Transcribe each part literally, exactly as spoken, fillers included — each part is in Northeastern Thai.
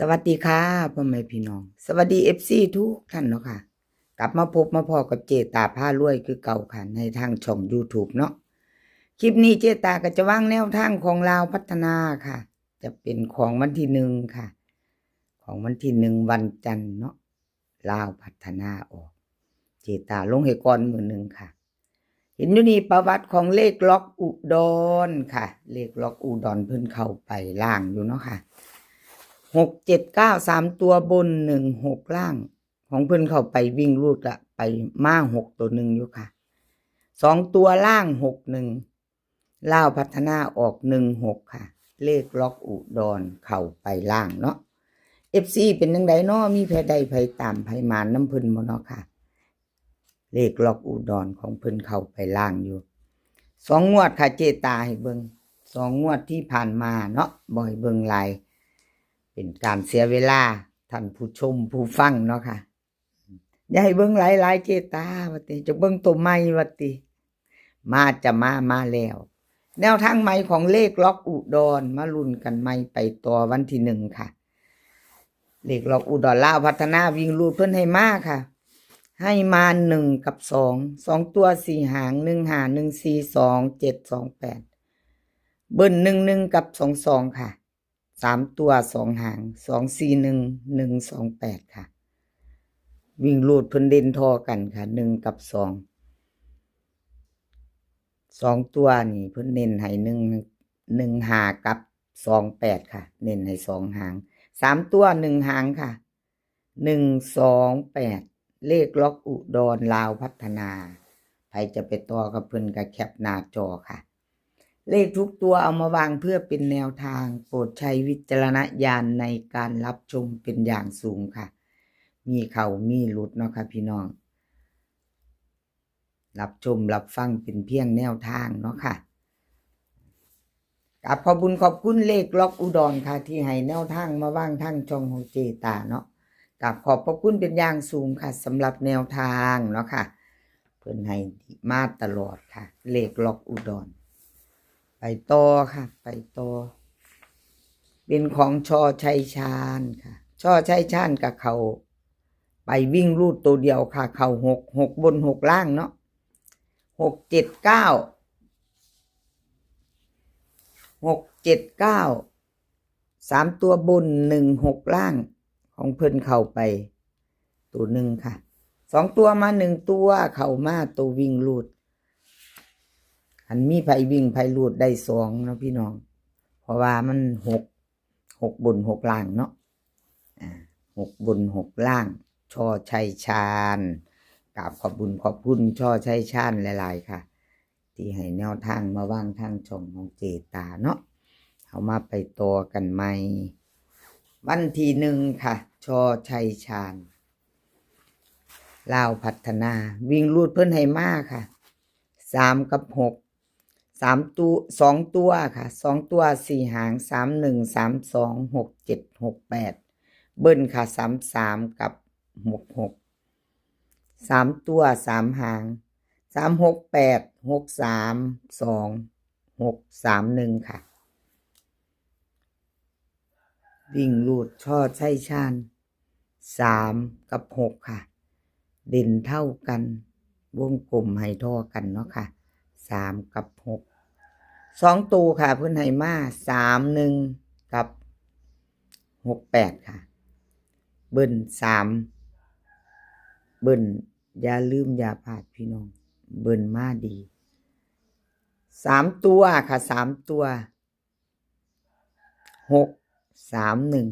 สวัสดีค่ะพ่อแม่พี่น้อง สวัสดี เอฟซี ทุกท่านเนาะค่ะ กลับมาพบมาพ้อกับเจตาพารวยคือเก่าค่ะ ในทางช่อง YouTube เนาะ คลิปนี้เจตาก็จะวางแนวทางของลาวพัฒนาค่ะ จะเป็นของวันที่หนึ่งค่ะ ของวันที่หนึ่งวันจันทร์เนาะ ลาวพัฒนาออก เจตาลงให้ก่อนมื้อหนึ่งค่ะ เห็นอยู่นี่ประวัติของเลขล็อกอุดรค่ะ เลขล็อกอุดรเพิ่นเข้าไปล่างอยู่เนาะค่ะ หกเจ็ดเก้า สามตัวบน หนึ่งหก ล่าง ของเพิ่นเข้าไปวิ่งรูดละไปมาหกตัวหนึ่งอยู่ค่ะ สองตัวล่าง หกหนึ่ง ลาวพัฒนาออก หนึ่งหก ค่ะ เลขล็อกอุดรเข้าไปล่างเนาะ เอฟซี เป็นจั่งใดเนาะ มีไผได้ไผตามไผหมานนำเพิ่นบ่เนาะค่ะ เลขล็อกอุดรของเพิ่นเข้าไปล่างอยู่ สองงวดค่ะ เจตาให้เบิ่ง สองงวดที่ผ่านมาเนาะ บ่ให้เบิ่งหลาย เป็นการเสียเวลาท่านผู้ชมผู้ฟังเนาะค่ะ อย่าให้เบิ่งหลายๆ เจตา ว่าติ จะเบิ่งตัวใหม่ ว่าติ มาจะมา มาแล้ว แนวทางใหม่ของเลขล็อกอุดร มาลุ้นกันใหม่ไปต่อวันที่หนึ่งค่ะ เลขล็อกอุดร ลาวพัฒนาวิ่งรูดเพิ่นให้มาค่ะ ให้มาหนึ่งกับสอง สองตัวสี่หาง หนึ่งห้า หนึ่งสี่ สองเจ็ด สองแปด เบิ้ล หนึ่งหนึ่ง กับ สองสอง ค่ะ สามตัวสองหาง สองสี่หนึ่ง หนึ่งสองแปด ค่ะ วิ่งรูดเพิ่นเด่นท่อกันค่ะ หนึ่งกับสอง สองตัวนี่เพิ่นเน้นให้หนึ่ง หนึ่งห้า กับ สองแปด ค่ะ เน้นให้สองหาง สามตัวหนึ่งหางค่ะ หนึ่งสองแปด เลขล็อกอุดร ลาวพัฒนา ใผจะไปต่อกับเพิ่นก็แคปหน้าจอค่ะ เลขทุกตัวเอามาวางเพื่อเป็นแนวทาง โปรดใช้วิจารณญาณในการรับชมเป็นอย่างสูงค่ะ มีเข้ามีหลุดเนาะค่ะพี่น้อง รับชมรับฟังเป็นเพียงแนวทางเนาะค่ะ กราบขอบบุญขอบคุณเลขล็อกอุดรค่ะ ที่ให้แนวทางมาวางทางช่องของเจตาเนาะ กราบขอบพระคุณเป็นอย่างสูงค่ะ สำหรับแนวทางเนาะค่ะ เพิ่นให้มาตลอดค่ะ เลขล็อกอุดร ไปต่อค่ะ ไปต่อ เป็นของ ช.ชัยชาญ ค่ะ ช.ชัยชาญก็เข้าไปวิ่งรูดตัวเดียวค่ะ เข้าหก หกบน หกล่างเนาะ หกเจ็ดเก้า หกเจ็ดเก้า สามตัวบน หนึ่งหกล่าง ของเพิ่นเข้าไปตัวหนึ่งค่ะ สองตัวมาหนึ่งตัว เข้ามาตัววิ่งรูด อันมีไผวิ่งไผรูดได้สองเนาะพี่น้อง เพราะว่ามันหก หกบน หกล่างเนาะ อ่า หกบน หกล่าง ช.ชัยชาญ กราบขอบบุญขอบคุณ ช.ชัยชาญ หลายๆ ค่ะ ที่ให้แนวทางมาวางทางช่องของเจตาเนาะ เอามาไปต่อกันใหม่ วันที่หนึ่งค่ะ ช.ชัยชาญ ลาวพัฒนา วิ่งรูดเพิ่นให้มาค่ะ สามกับหก สามตัว สองตัวค่ะ สองตัวสี่หาง สามหนึ่ง สามสอง หกเจ็ด หกแปด เบิ้ลค่ะ สามสาม กับ หกหก สามตัวสามหาง สามหกแปด หกสามสอง หกสามหนึ่ง ค่ะ วิ่งรูด ช.ชัยชาญ สามกับหกค่ะ เด่นเท่ากัน วงกลมให้ท่อกันเนาะค่ะ สามกับหก สองตัวค่ะ เพิ่นให้มา สามหนึ่ง กับ หกแปด ค่ะ เบิ้ลสาม เบิ้ล อย่าลืมอย่าพลาดพี่น้อง เบิ้ลมาดี สามตัวค่ะ สามตัว หกสามหนึ่ง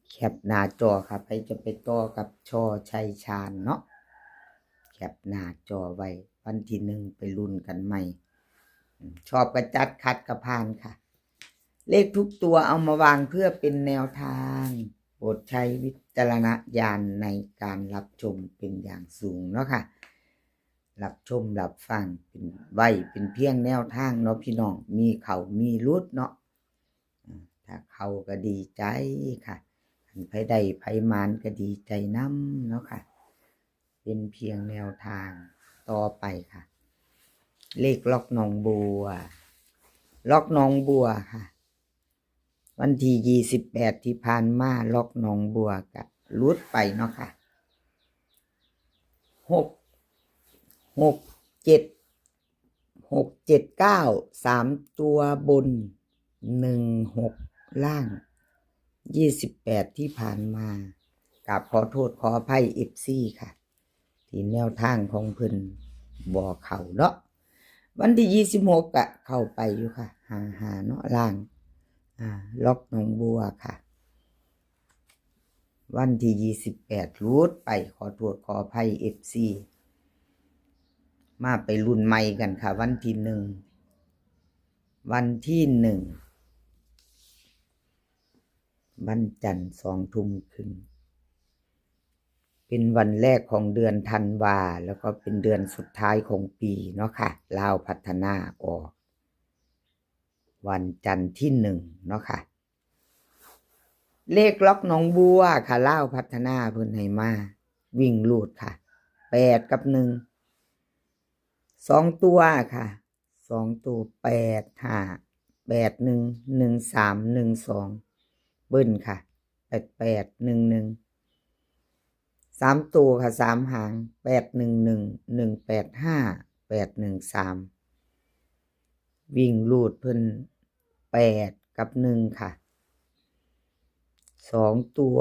แคปหน้าจอค่ะ ไผจะไปต่อกับ ช.ชัยชาญเนาะ แคปหน้าจอไว้ วันที่หนึ่งไปลุ้นกันใหม่ อืม ชอบก็จัด ขัดก็ผ่านค่ะ เลขทุกตัวเอามาวางเพื่อเป็นแนวทาง โปรดใช้วิจารณญาณในการรับชมเป็นอย่างสูงเนาะค่ะ รับชมรับฟังเป็น ไว้เป็นเพียงแนวทางเนาะพี่น้อง มีเข้ามีหลุดเนาะ อ่า ถ้าเข้าก็ดีใจค่ะ คันไผได้ไผหมานก็ดีใจนำเนาะค่ะ เป็นเพียงแนวทาง ต่อไปค่ะ เลขล็อกหนองบัว ล็อกหนองบัวค่ะ วันที่ยี่สิบแปดที่ผ่านมา ล็อกหนองบัวกะหลุดไปเนาะค่ะ หก หก เจ็ด หก เจ็ด เก้า สามตัวบน หนึ่ง หก ล่าง ยี่สิบแปดที่ผ่านมา กราบขอโทษขออภัย เอฟซี ค่ะ ที่แนวทางของเพิ่นบ่เข้าเนาะ วันที่ยี่สิบหกกะเข้าไปอยู่ค่ะ ห้าห้า เนาะ ล่าง อ่า ล็อกหนองบัวค่ะ วันที่ยี่สิบแปดหลุดไป ขอโทษขออภัย เอฟซี มาไปรุ่นใหม่กันค่ะ วันที่หนึ่ง วันที่หนึ่ง วันจันทร์ สองทุ่มครึ่ง เป็นวันแรกของเดือนธันวา แล้วก็เป็นเดือนสุดท้ายของปีเนาะค่ะ ลาวพัฒนาออก วันจันทร์ที่หนึ่งเนาะค่ะ เลขล็อกหนองบัวค่ะ ลาวพัฒนาเพิ่นให้มา วิ่งรูดค่ะ แปด กับ หนึ่ง สองตัวค่ะ สองตัว แปดห้า แปดหนึ่ง หนึ่งสาม หนึ่งสอง เบิ้ลค่ะ แปดแปด หนึ่งหนึ่ง สามตัวค่ะ สามหาง แปดหนึ่งหนึ่ง หนึ่งแปดห้า แปดหนึ่งสาม วิ่งรูดเพิ่น แปด กับ หนึ่ง ค่ะ สองตัว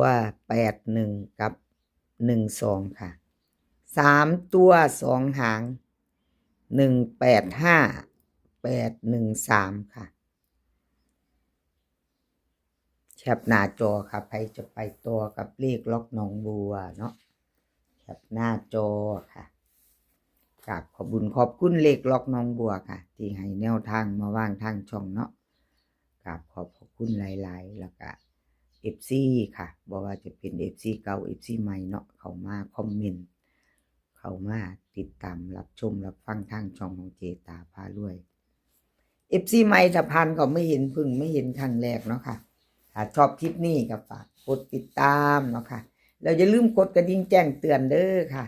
แปดหนึ่ง กับ หนึ่งสอง ค่ะ สามตัว สองหาง หนึ่งแปดห้า แปดหนึ่งสาม ค่ะ แคปหน้าจอค่ะ ใครจะไปต่อกับเลขล็อกหนองบัวเนาะ แคปหน้าจอค่ะ กราบขอบบุญขอบคุณเลขล็อกหนองบัวค่ะ ที่ให้แนวทางมาวางทางช่องเนาะ กราบขอบพระคุณหลายๆ แล้วก็ เอฟซี ค่ะ บ่ว่าจะเป็น เอฟซี เก่า เอฟซี ใหม่เนาะ เข้ามาคอมเมนต์ เข้ามาติดตามรับชมรับฟังทางช่องของเจตาพารวย เอฟซี ใหม่ถ้าผ่านก็ไม่เห็น เพิ่งไม่เห็นครั้งแรกเนาะค่ะ ถ้าชอบคลิปนี้ก็ฝากกดติดตามเนาะค่ะ แล้วอย่าลืมกดกระดิ่งแจ้งเตือนเด้อค่ะ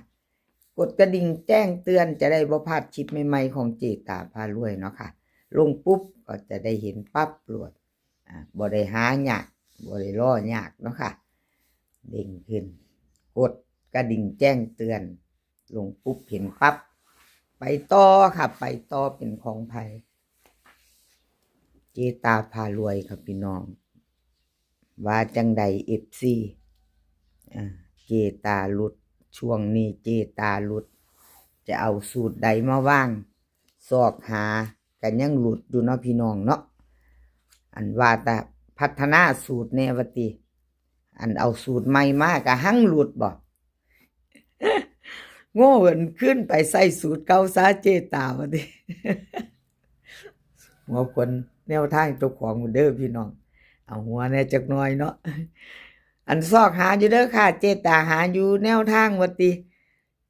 กดกระดิ่งแจ้งเตือนจะได้บ่พลาดคลิปใหม่ๆของเจตาพารวยเนาะค่ะ ลงปุ๊บก็จะได้เห็นปั๊บโลด อ่า บ่ได้หายาก บ่ได้รอยากเนาะค่ะ เด้งขึ้น กดกระดิ่งแจ้งเตือน ลงปุ๊บเห็นปั๊บ ไปต่อค่ะ ไปต่อเป็นของไผ เจตาพารวยค่ะพี่น้อง ว่าจังใด เอฟซี อ่า เจตาหลุด ช่วงนี้เจตาหลุด จะเอาสูตรใดมาวาง ซอกหากันยังหลุดอยู่เนาะพี่น้องเนาะ อันว่าแต่พัฒนาสูตรแน่ว่าติ อันเอาสูตรใหม่มาก็หังหลุดบ่ โง่เหินขึ้นไปใส่สูตรเก่าซะเจตาว่าติ หัวคนแนวทางเจ้าของเด้อพี่น้อง เอาหัวแน่จักหน่อยเนาะ อันซอกหาอยู่เด้อค่ะ เจตาหาอยู่แนวทางว่าติ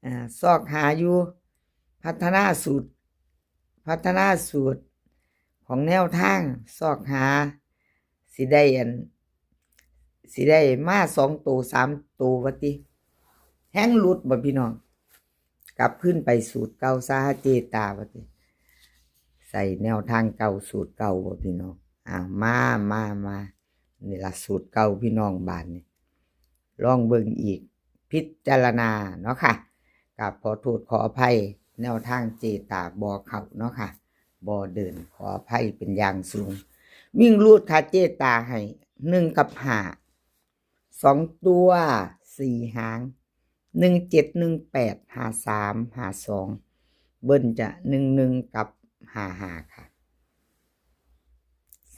อ่า ซอกหาอยู่ พัฒนาสูตร พัฒนาสูตรของแนวทาง ซอกหา สิได้อัน สิได้มาสองตัว สามตัวว่าติ แฮงหลุดบ่พี่น้อง กลับขึ้นไปสูตรเก่าซะเจตาว่าติ ใส่แนวทางเก่าสูตรเก่าบ่พี่น้อง อ่า มา มา มา นี่ล่ะสูตรเก่าพี่น้องบาดนี้ ลองเบิ่งอีก พิจารณาเนาะค่ะ กราบขอโทษขออภัย แนวทางเจตาบ่เข้าเนาะค่ะ บ่เดิน ขออภัยเป็นอย่างสูง วิ่งรูดค่ะเจตาให้ หนึ่ง กับ ห้า สองตัว สี่หาง หนึ่งเจ็ด หนึ่งแปด ห้าสาม ห้าสอง เบิ้ลจะ หนึ่งหนึ่ง กับ ห้าห้า ค่ะ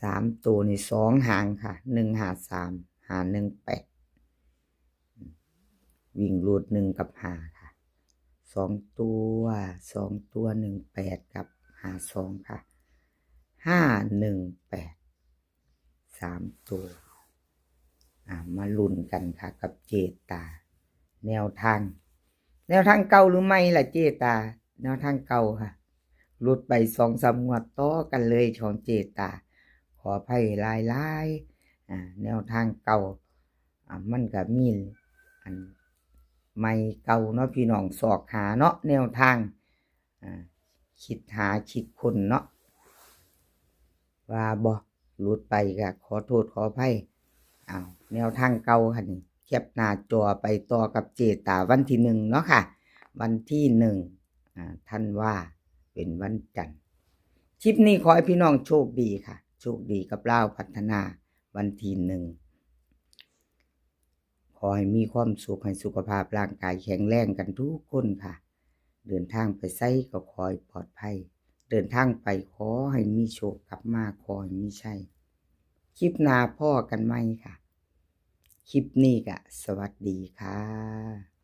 สามตัวนี่สองหางค่ะ หนึ่งห้าสาม ห้าหนึ่งแปด วิ่งรูด หนึ่ง กับ ห้า ค่ะ สองตัว สองตัว หนึ่งแปด กับ ห้าสอง ค่ะ ห้าหนึ่งแปด สาม ตัว อ่า มาลุ้นกันค่ะ กับเจตา แนวทาง แนวทางเก่าหรือไม่ล่ะเจตา แนวทางเก่าค่ะ หลุดไปสองสามงวดต่อกันเลยของเจตา ขออภัยหลายๆ อ่า แนวทางเก่า อ่า มันก็มีอันใหม่เก่าเนาะพี่น้อง ซอกหาเนาะ แนวทาง อ่า คิดหาคิดค้นเนาะ ว่าบ่ หลุดไปก็ขอโทษขออภัย เอาแนวทางเก่าค่ะนี่ แคปหน้าจอไปต่อกับเจตาวันที่หนึ่งเนาะค่ะ วันที่หนึ่ง อ่า ธันวา เป็นวันจันทร์ คลิปนี้ขอให้พี่น้องโชคดีค่ะ โชคดีกับลาวพัฒนาวันที่หนึ่ง ขอให้มีความสุข ให้สุขภาพร่างกายแข็งแรงกันทุกคนค่ะ เดินทางไปไสก็ขอให้ปลอดภัย เดินทางไปขอให้มีโชค กลับมาขอให้มีชัย คลิปหน้าพ้อกันใหม่ค่ะ คลิปนี้ก็สวัสดีค่ะ